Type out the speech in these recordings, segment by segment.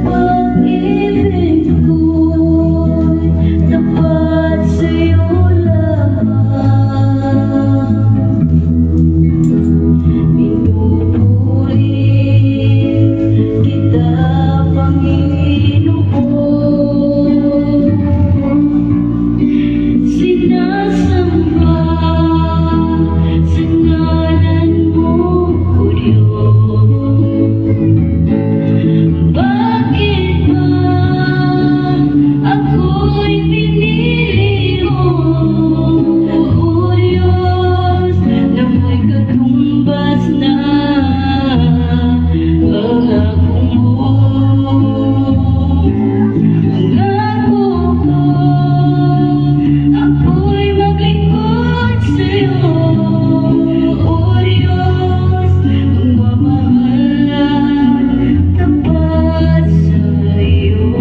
Pag-ibig ko'y tapat sa'yo lamang. Pinupuri kita, Panginoon. Sinasamba sa ngalan mo, O Diyos. Bakit ba ako'y pinili mo, O Diyos, na may katumbas na pangako mo? Pangako ko, ako'y maglingkod sa'yo, O Diyos, magmamahal at tapat sa'yo.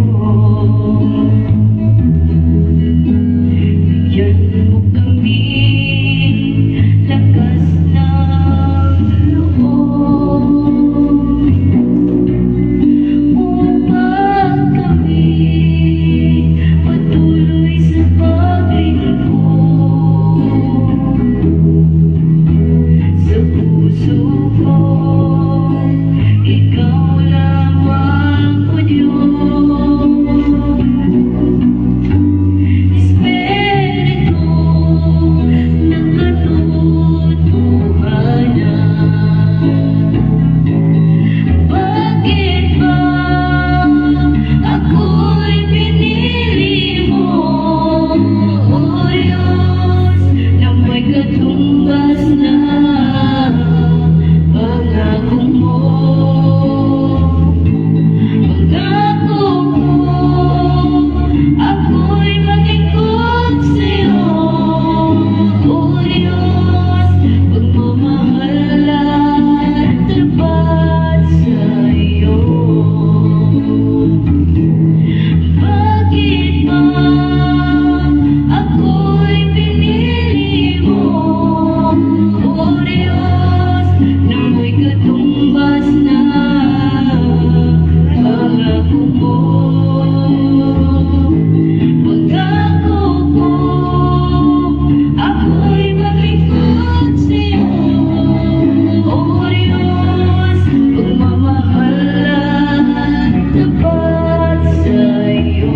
Bigyan mo kami lakas ng loob upang kami patuloy sa paglingkod. Sa puso ko, ikaw lamang, O Diyos. Espiritu ng katotohanan. Bakit ba ako'y pinili mo, O Diyos, na may katumbas na pangako mo? Pangako ko, ako'y maglingkod sa'yo, O Diyos, pagmamahal at tapat sa'yo. Bakit ba ako'y pinili mo, O Diyos, na may katumbas na pangako mo? Pangako ko, ako'y maglingkod sa'yo, O Diyos, pagmamahal at tapat sa'yo.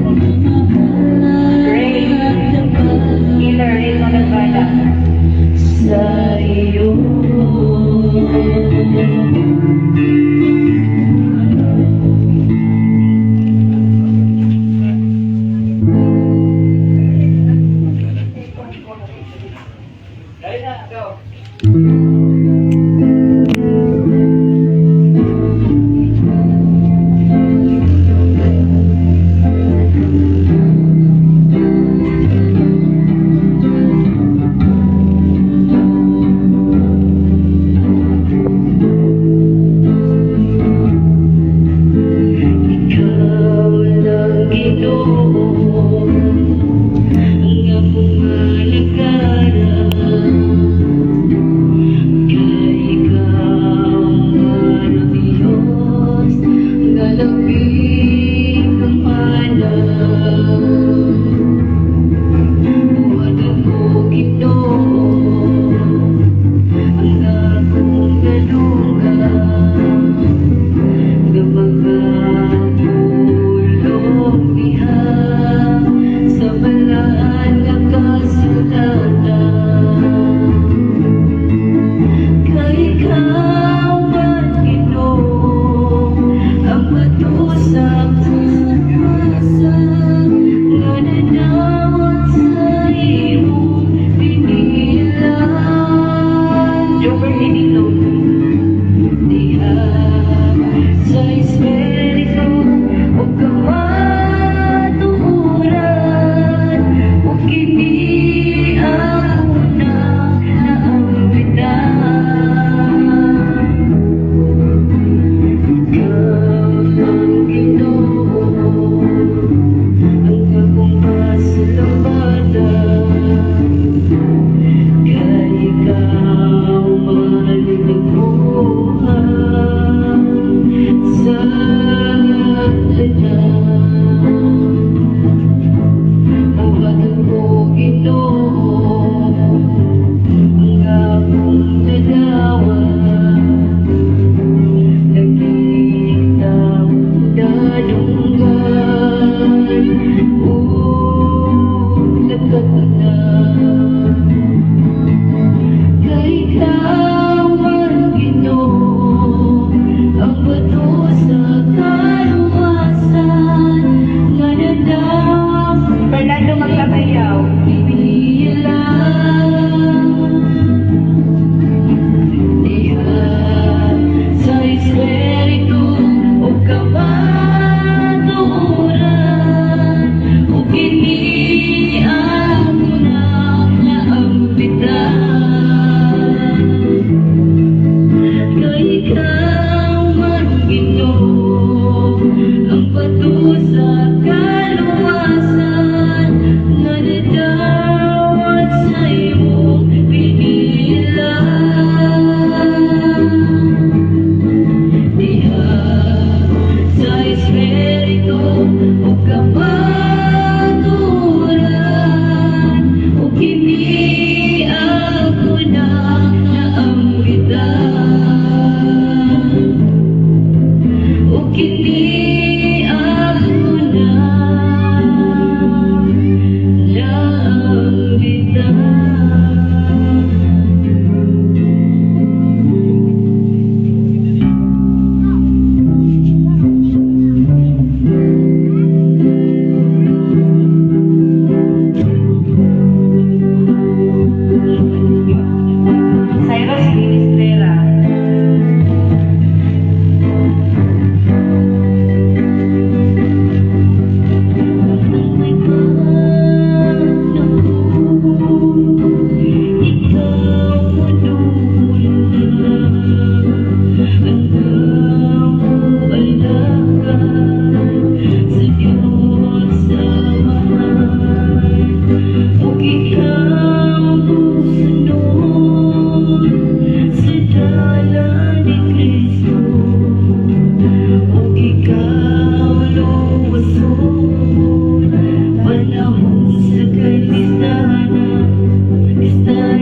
Pagmamahal at tapat Healer Rito Nagbala. Sa'yo. Dali na, go. Ikaw lang, Ginoo, ang akong alagaran.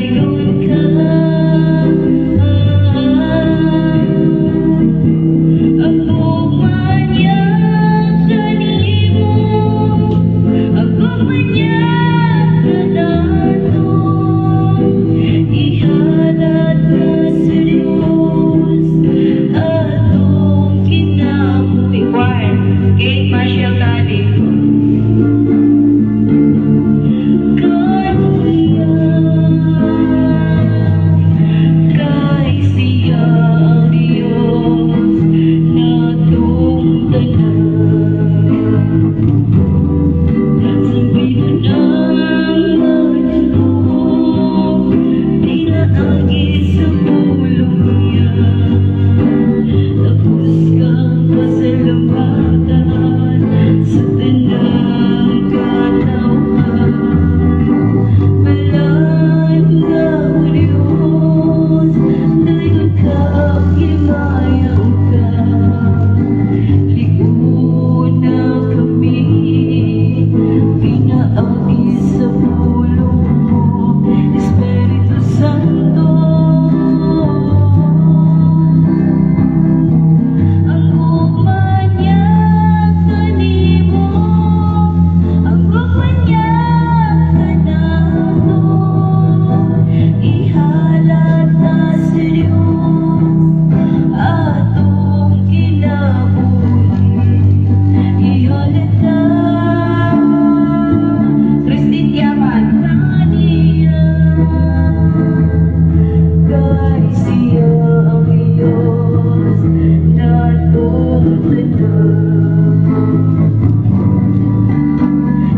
Dayon ka. Ang gugma niya kanimo, ang gugma niya kanato, ihalad na sa Diyos atong kinabuhi. Choir, Kate Marshall Tani. Kaniya, kay siya ang Diyos natong tanan. Sa pinanang madugog, pinaagi sa pulong niya, tapos kang pasalamatan sa tanang katawhan. Balaan nga o Diyos, dayon ka, himayaw ka. Liuna kami, pinaagi sa pulong mo, Espiritu Santo. Ang gugma niya kanimo, ang gugma niya kanato, ihalad na sa Diyos atong kinabuhi. Ihalad na Christine Yaman. kaniya, kay siya ang Diyos natong tanan.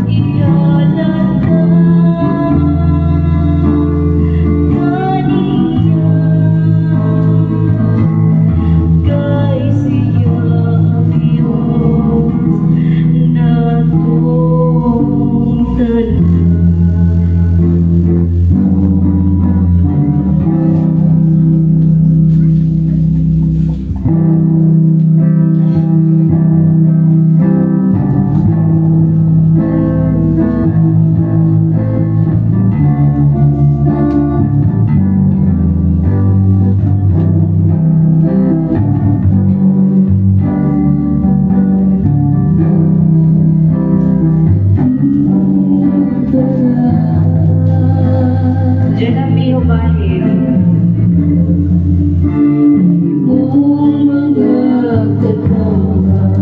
Ihalad na kaniya, kay siya ang Diyos natong tanan. Jenna Miho Bahid. Mong mga katawhan,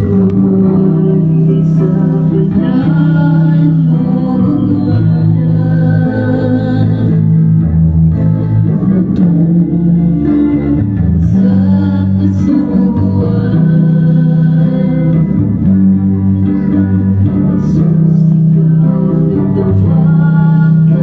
Luwalhati sa banal mong ngalan. Sa kasuguan, Jesus, ikaw nagtawag.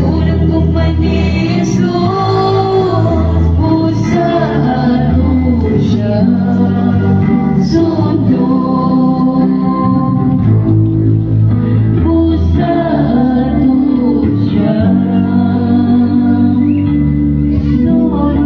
Unang gugma ni Jesus, busa ato siya sundon. Busa ato siya sundon.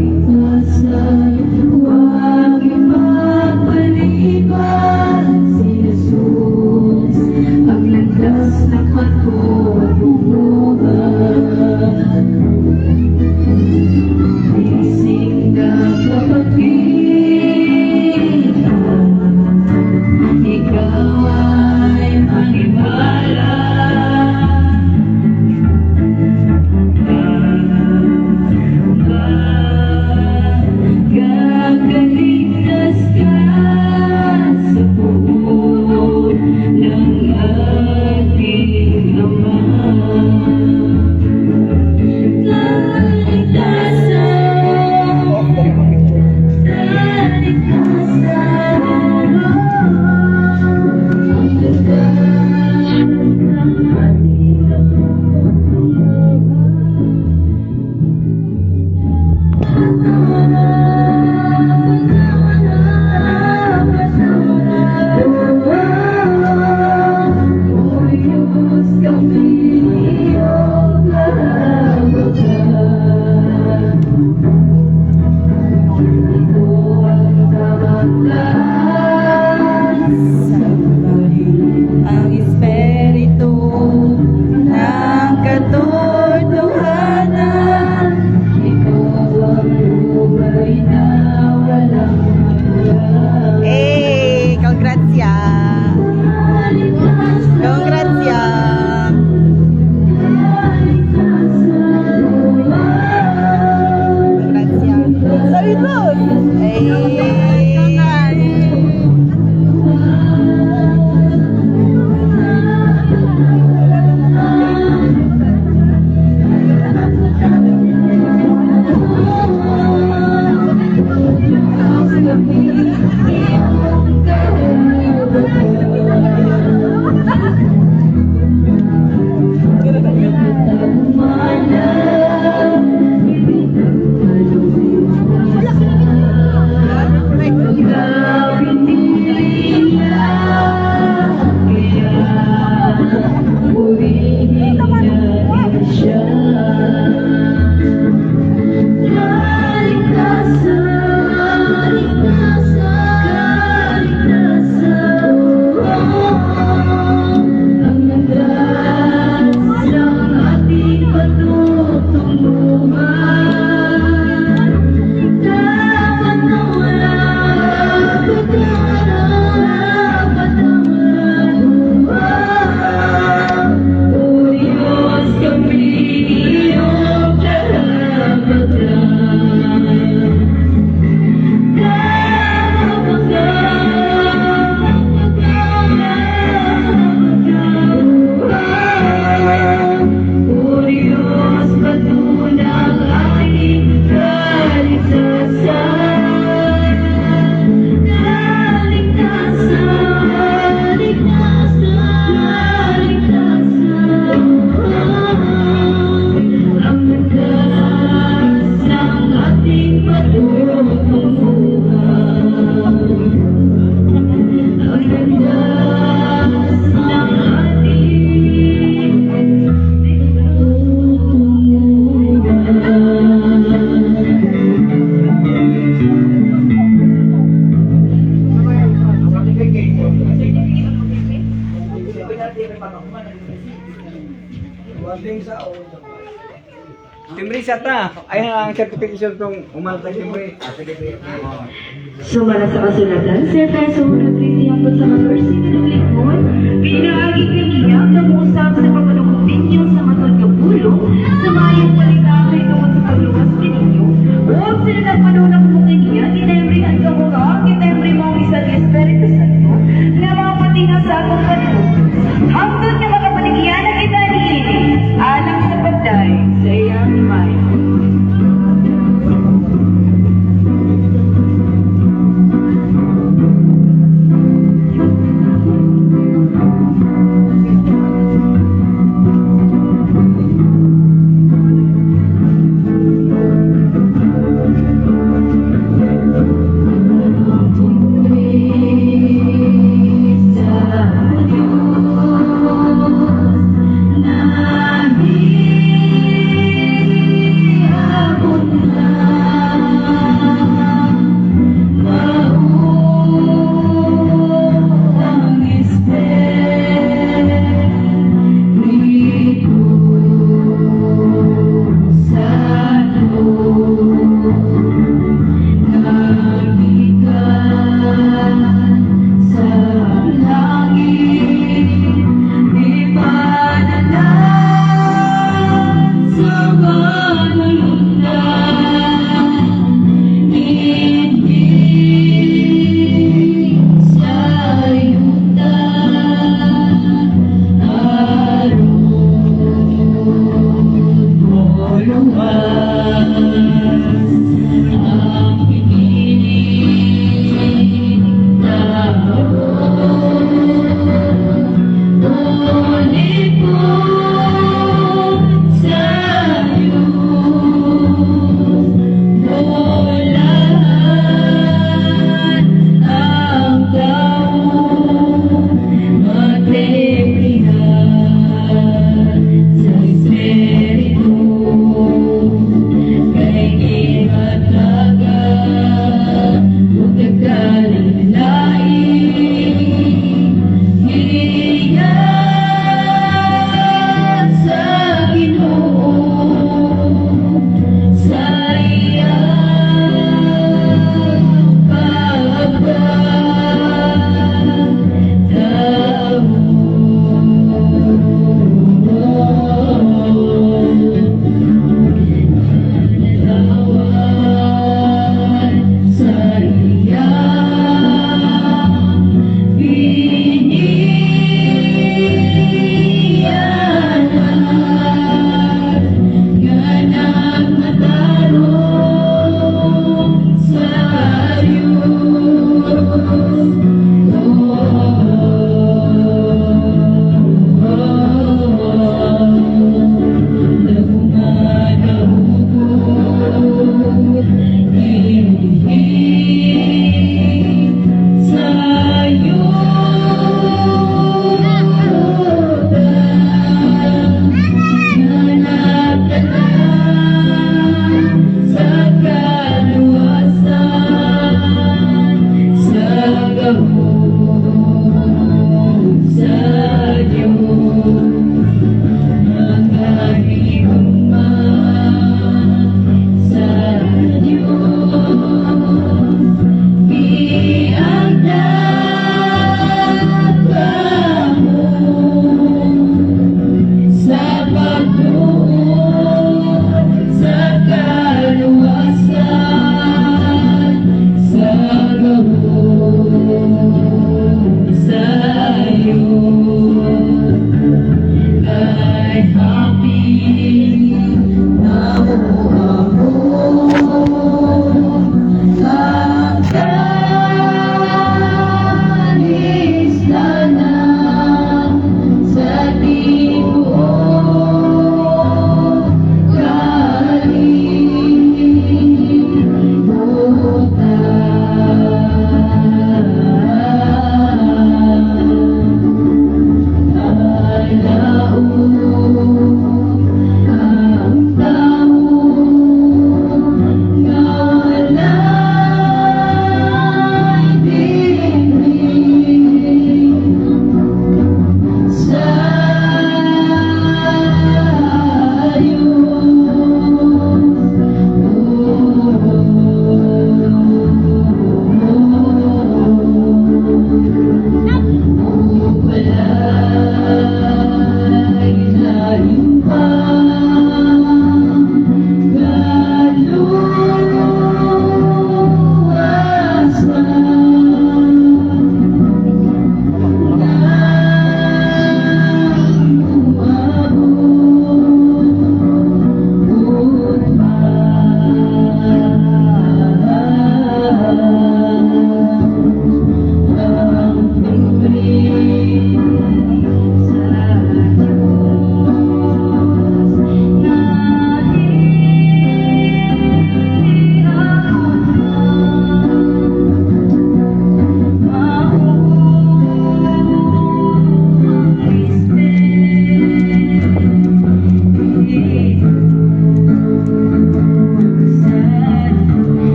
Katotohanan, huwag ipagpaliban si Jesus ang landas na patutunguhan. Gising na, kapatid, ikaw ay maniwala. Magkakaligtas ka sa puot ng ating Ama. Kaligtasan sa Iglesia ta. Ay ang certification tong umalta siyempre. Ah, sige, sige. Oh. Sumala sa kasulatan sa Efeso 1:13 hangtod sa 14 kaduglikon, pinaagi kaniya kamo usab sa pagpadukot ninyo sa matuod nga pulong sa maayong balita kay tungod sa pagluwas kaninyo, ug sila nagpadula kamo kaniya, gitembrihan kamo nga ang gitembre mao isa ni Espiritu Santo nga mao patinga sa atong panahon hangtod nga makapaligyan na kita niini alang sa pagdaig sa iyang himaya.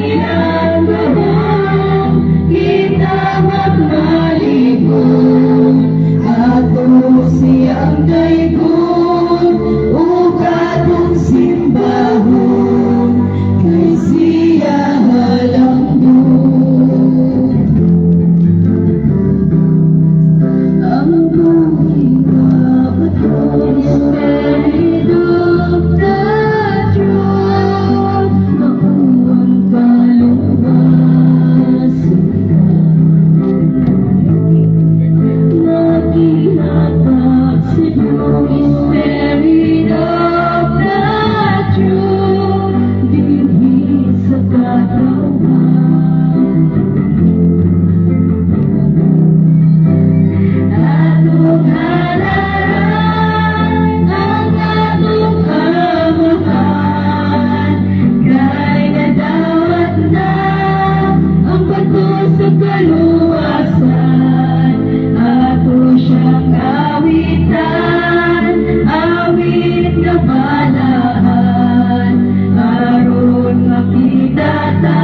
Iyang gahom, kita magmalig-on. Ato siyang daygon, ug atong simbahon, kay siya halangdon. Ang buhi nga bato, Spirit of the truth, mao ang kaluwasan. Nagihatag sa Diyos, Spirit of the truth, dinhi sa katawhan. Atong halaran ang atong Amahan, kay nadawat na ang bato sa kaluwasan. Ato siyang awitan, awit nga balaan, aron makita ta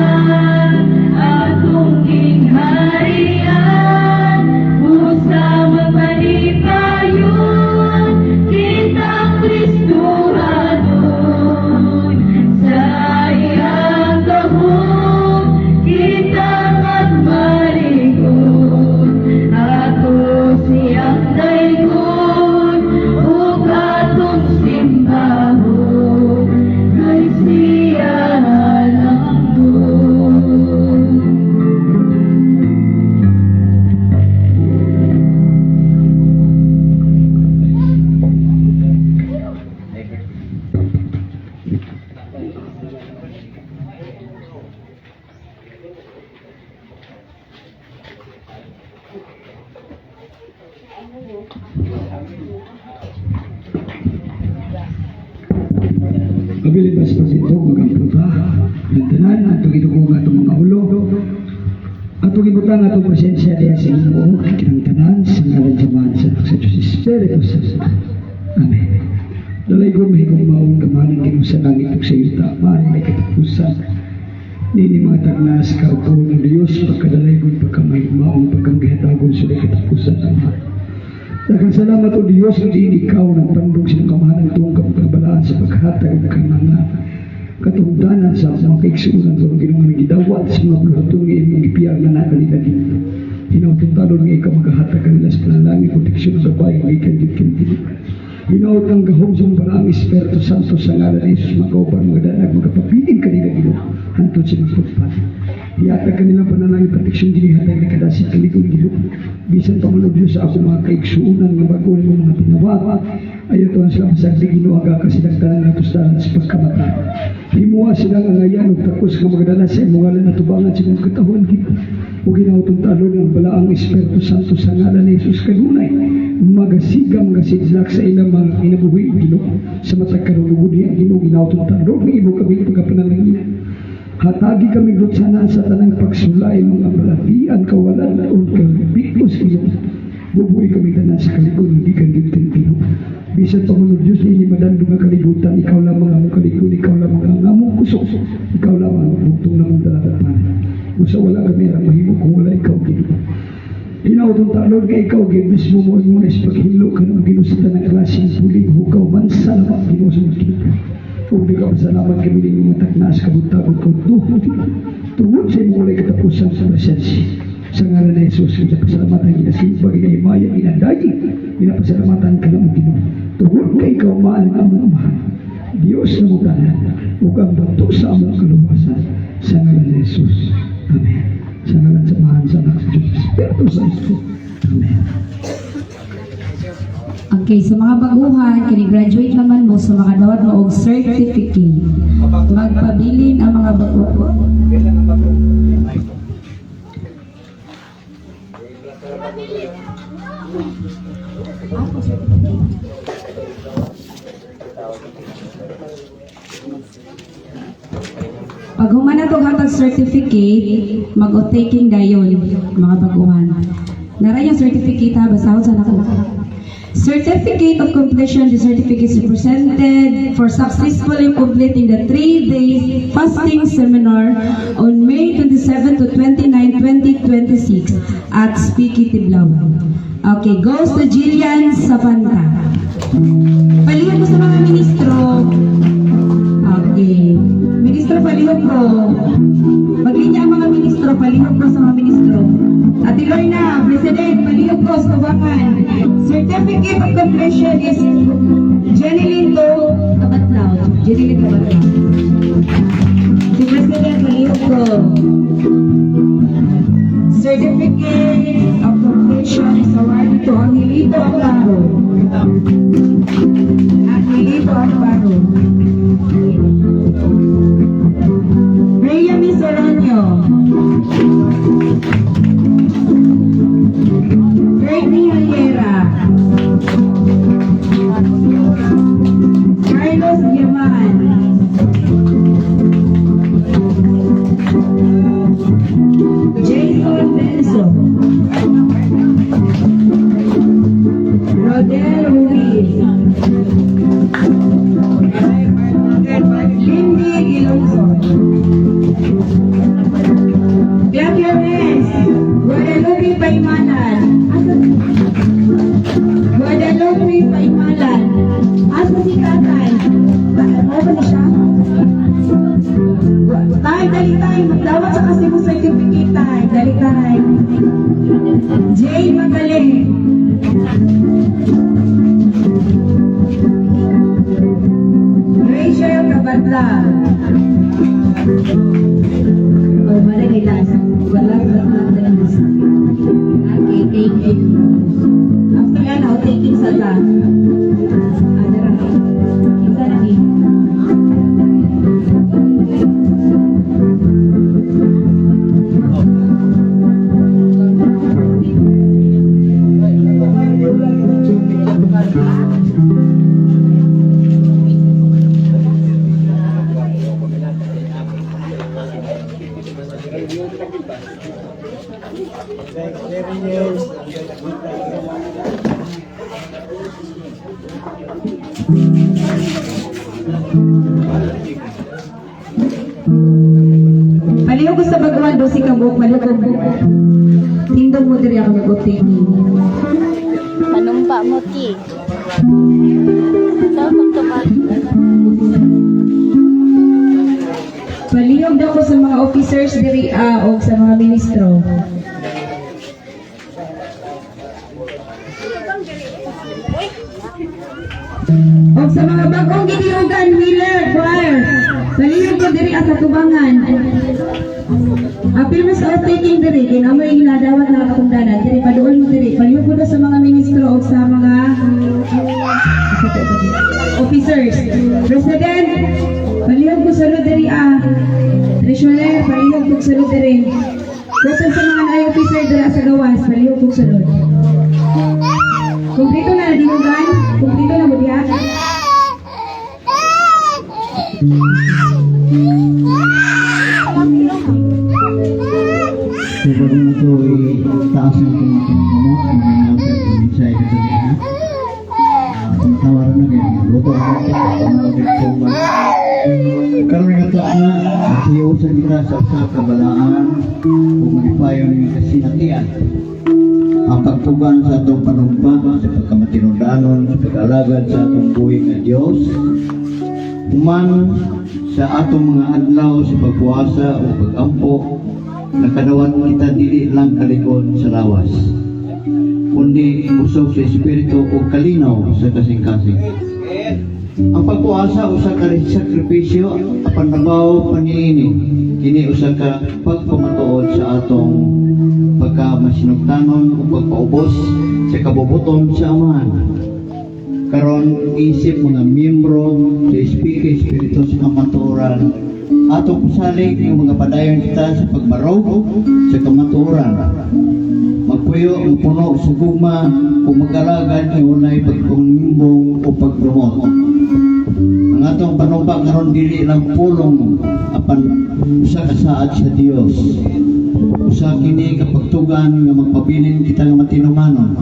atong gingharian. Busa magmalipayon kitang Kristohanon, sa iyang gahom kita magmalig-on. Ato siyang daygon ug atong simbahon, kay siya halangdon. Pabilin ba sa pagtindog, magampo ta ng tanan, atong idugong atong mga ulo. Atong ibutang atong presensya diha sa Ginoo, kitang tanan, sa ngalan sa Amahan, sa Anak, sa Diyos Espiritu Santo. Amen. Dalaygon, mahigugmaong Amahan Ginoo sa langit ug sa yuta, Amahan may katapusan. Nini mga tagnas kaupo ng Diyos, pagkadalaygon, pagkamahigugmaong, pagkamgihatagon sa katapusan, Ama. Daghang salamat, O Diyos, nga diin ikaw nagpandong sa imong kamahalan tuong kabalaan sa paghatag ng mga katungdanan sa mga kaigsuonan sa Ginoo nga gidawat sa mga buluhaton nga imong gipiyag na na kanila, Ginoo. Ginoo, tungtalon nga ikaw magahatag kanila sa panalangin, proteksyon sa gabay gikan gyud kang Ginoo. Ginoo, ang gahom sa Balaang Espiritu Santo, sa ngalan ni Jesus, magauban, magadanag, magapabilin kanila, Ginoo, hantod sa imong pagpati. Ihatag kanila panalangin, proteksyon dili, hatag ni kadasig kalig-on, Ginoo. Bisan pa man, O Diyos, sa ako mga kaigsuonan nga bago mo mga tinawag. Ayaw tuwan sila masagdi, Ginoo, aga kasilang tanan nga tustanan sa pagkamatay. Himuha silang angayan ug takos nga magadala sa imong ngalan atubangan sa imong katawhan, Ginoo. O Ginoo, talon ang Balaang Espiritu Santo, sa ngalan ni Jesus, kanunay magasiga, magasidlak sa ilang mga kinabuhi, Ginoo, sa matag karunugod niya, Ginoo. Ginoo, talon nga imo kami pagkapanalangin. Hatagi kami sana sa tanang pagsulay, mga balatian, kawalan, o kalbikos, Ginoo. Bubuhi kami tanan sa kalig-on, gikan gyud kang Ginoo. Bisan pa man, Diyos, ini madandong nga kalibutan, ikaw lamang among kalig-on, ikaw lamang ang among kusog, ikaw lamang ang bugtong namong daladapan. Usa wala kami ang mahimo kung wala ikaw, Ginoo. Hinautong talon nga ikaw gyud mismo mo ang mga paghilo ka ng Ginoo sa tanang klaseng bulig, hugaw, mansalama, Ginoo, sa mga Ginoo. Ug nagpasalamat kami ninyo mga tagnaas kabuntagon ko duho tungod sa imong walay katapusan sa presensya. Sa ngalan ni Jesus, ginapasalamatan, ginasimba, ginahimaya, ginadayi, ginapasalamatan ka namo, Ginoo. Tungod kay ikaw maan ang among Amahan, Diyos na mo tanan, ug ang bato sa among kaluwasan. Sa ngalan ni Jesus. Amen. Sa ngalan sa Amahan, sa Anak, sa Diyos Espiritu Santo. Amen. Okay, sa mga baguhan, kini graduate naman mo sa makadawat mo og certificate. Magpabilin ang mga bago. Kailan ang bago? Ako, certificate. Pag human na tong hatag certificate, mag-oath taking dayon, mga baguhan. Naray yung certificate ha, basahon sa nako. Certificate of completion. The certificate is presented for successfully completing the 3 days fasting seminar on May 27 to 29, 2026 at Spiki Tiblawan. Okay, goes to Jillian Sapanta. Palihog ko sa mga ministro. Okay. Ministro, palihog ko. Maglinya ang mga ministro, palihog ko sa mga ministro. Ate Lorna, President, palihog ko sa tubangan. Certificate of completion is Jeneline Lo Kabatlaw. Jeneline Kabatlaw. Si President, palihog ko. Certificate of completion is awarded to Angelito Amparo. Angelito Amparo. Rhea Misoronio. Bernie Hayera. Carlos Yaman. Jason Benzo. Rodel Ruiz. Lindy Gilonzon. Clap your hands. Guadalupe Paimalan. Guadalupe Paimalan. Asa si tatay? Ano ba na siya? Tay, dali tay. Magdawat sa kasi mo certificate, tay. Dali tay. Jay Magaling. Rachel Kabadla. Oh, wala kay last. Wala, wala, wala. Okay, thank you. After yan, I'll take it sa ta. Ah, dara. Kita na eh. 7 years. Palihog ko sa baguhan do si kabuk, palihog ko. Tindog mo diri ako mag-taking. Panumpa mo, Ki. Sa pagtubag. Palihog daw ko sa mga officers diri ah, o sa mga ministro. O sa mga bagong giniugan, Wheeler, Choir. Palihog ko diri ah, sa tubangan. Apil mo sa oath taking diri, kay namoy ginadawat na katungdanan. Diri paduol mo diri. Palihog ko daw sa mga ministro o sa mga officers. President, palihog ko sulod diri ah. Treasurer, palihog ko sulod diri. Kusog sa mga naay officer diri sa gawas, palihog ko sulod. Kumplito na dinugan? Kumplito na mo diha? So, bago na ito, taas na itong ating gamot, ang mga mensahe ka sa. Tawaran na kayo, luto ka na, mga karon nga ta na, siusan kita sa usa ka balaan ug malipayon ng kasinatian. Ang pagtugan sa atong panumpa, sa pagkamatinudanon, sa pag-alagad sa atong buhi nga Dios, human sa atong mga adlaw sa pagpuasa o pagampo, nakadawat kita dili lang kalikon sa lawas, kundi usog sa espiritu o kalinaw sa kasing-kasing. Ang pagpuasa usa ka sakripisyo apan nabaw paniini. Kini usa ka pagpamatuod sa atong pagkamasinugtanon o pagpaubos sa kabubuton sa Amahan. Karon isip mga miyembro sa SPK Espiritu sa Kamatuoran, atong pasalig nga mga padayon kita sa pagbarog sa kamatuoran. Magpuyo ang puno sa gugma ug mag-alagad nga walay pagpangimbong o pag-promote. Ang atong panumpa karon dili lang pulong apan usa ka saad sa Dios. Usa kini ka pagtugan nga magpabilin kita nga matinumanon.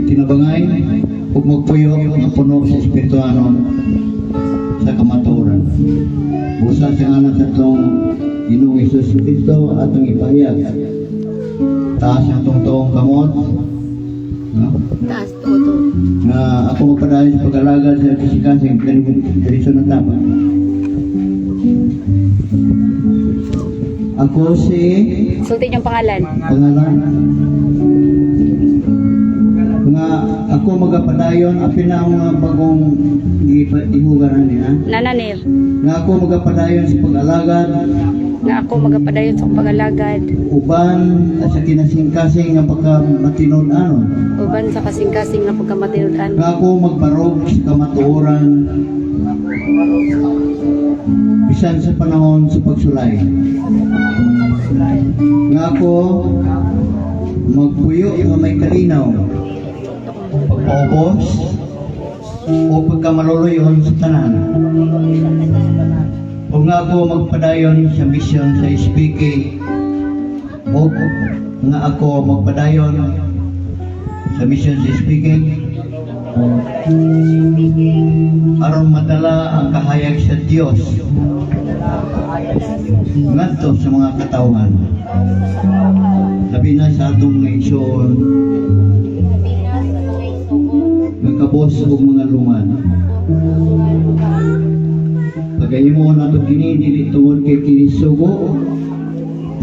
Tinabangay ug magpuyo nga puno sa espirituhanon sa kamatuoran. Busa sa ngalan sa atong Ginoong Hesus Kristo atong ipahayag. Taas ang atong tuong kamot. No? Taas to to. Nga ako magpadayon sa pag-alagad sa kasing-kasing diretso na dapat. Ako si Sulti yung pangalan. Pangalan nga ako magapadayon, apil na ang mga bagong gihugaran niya Nananir. nga ako magapadayon sa pag-alagad Nga ako magapadayon sa pag-alagad. Uban sa kinasingkasing nga pagka matinud-anon. Uban sa kasing-kasing nga pagkamatinud-an. Nga ako magbarog sa kamatuoran bisan sa panahon sa pagsulay. Nga ako magpuyo nga may kalinaw, pagpaubos o pagkamaluluyon sa tanan. O nga ako magpadayon sa misyon sa SPK o nga ako magpadayon sa misyon sa SPK aron madala ang kahayag sa Dios ngadto sa mga katawhan, labi na sa atong mga igsoon nagkabos og mga lungan. Pagahimo nato kini dili tungod kay kini sugo.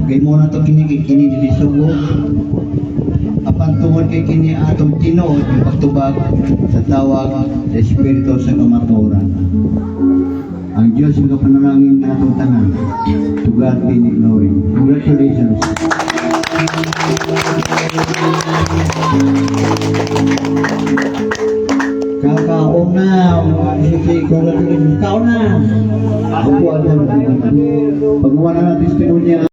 Pagahimo nato kini kay kini dili sugo, apan tungod kay kini atong tinuod nga pagtubag sa tawag sa Espiritu sa kamatuoran. Ang Diyos ang kapanalangin natong tanan. To God be the glory. Congratulations. Kakaon na. Congratulations. Kaon na. Bukuan na natin. Pagmuha na natin testimonya.